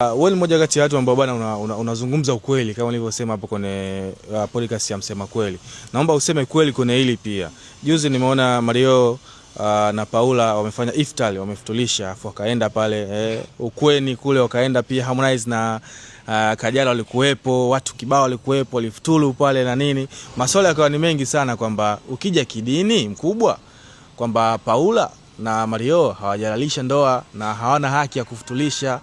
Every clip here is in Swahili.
Wewe ni mmoja kati ya watu ambao bwana unazungumza ukweli kama nilivyosema hapo kwenye podcast ya Msema Kweli. Naomba useme kweli kwenye hili pia. Juzi nimeona Mario na Paula wamefanya iftari, wamefutulisha afu wakaenda pale ukweni kule, wakaenda pia Harmonize na Kajala walikuwepo, watu kibao walikuwepo, walifuturu pale na nini. Maswali yakawa ni mengi sana kwamba ukija kidini mkubwa kwamba Paula na Mario hawajalalisha ndoa na hawana haki ya kufutulisha.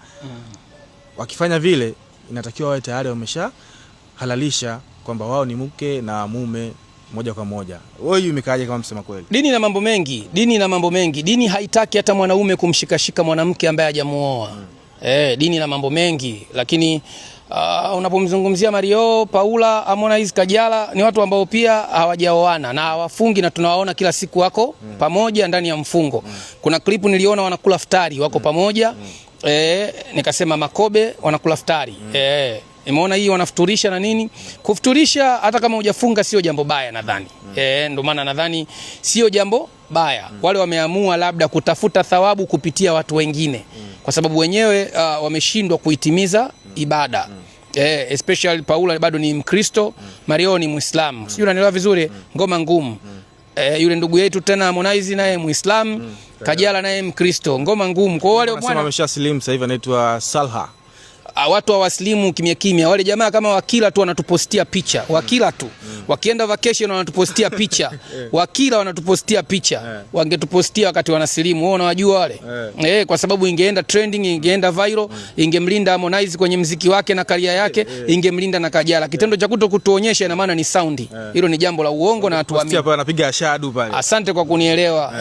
Wakifanya vile inatakiwa wawe tayari wameshahalalisha kwamba wao ni mke na mume moja kwa moja. Wewe imekaaje kama msema kweli? Dini ina mambo mengi, dini ina mambo mengi. Dini haitaki hata mwanaume kumshikashika mwanamke ambaye hajamuoa. Dini ina mambo mengi, lakini unapomzungumzia Mario, Paula, Harmonize, Kajala ni watu ambao pia hawajaoana na hawafungi na tunawaona kila siku wako pamoja ndani ya mfungo. Kuna klipu niliona wanakula futari wako pamoja. Nikasema makobe wanakula futari. Nimeona hii wanafuturisha na nini? Kufuturisha hata kama hujafunga sio jambo baya nadhani. Ndio maana nadhani sio jambo baya. Wale wameamua labda kutafuta thawabu kupitia watu wengine. Kwa sababu wenyewe wameshindwa kuitimiza ibada. Especially Paula bado ni Mkristo, Mario ni Muislamu. Sijui unanielewa vizuri, ngoma ngumu. Yule ndugu yetu tena Harmonize naye Muislamu, Kajala naye Mkristo, ngoma ngumu. Kwa wale bwana ameshasilimu sasa hivi anaitwa Salha. Watu hawaslimu kimya kimya. Wale jamaa kama wakila tu wanatupostia picha, wakila tu. Wakienda vacation wanatupostia picha. Wakila wanatupostia picha. Wangetupostia wakati wanasilimu. Wao unawajua wale? Kwa sababu ingeenda trending, ingeenda viral, ingemlinda Harmonize kwenye mziki wake na career yake, ingemlinda na Kajala. Kitendo cha kuto kutuonyesha ina maana ni sound. Hilo ni jambo la uongo na hatuamini. Anapiga shadu pale. Asante kwa kunielewa.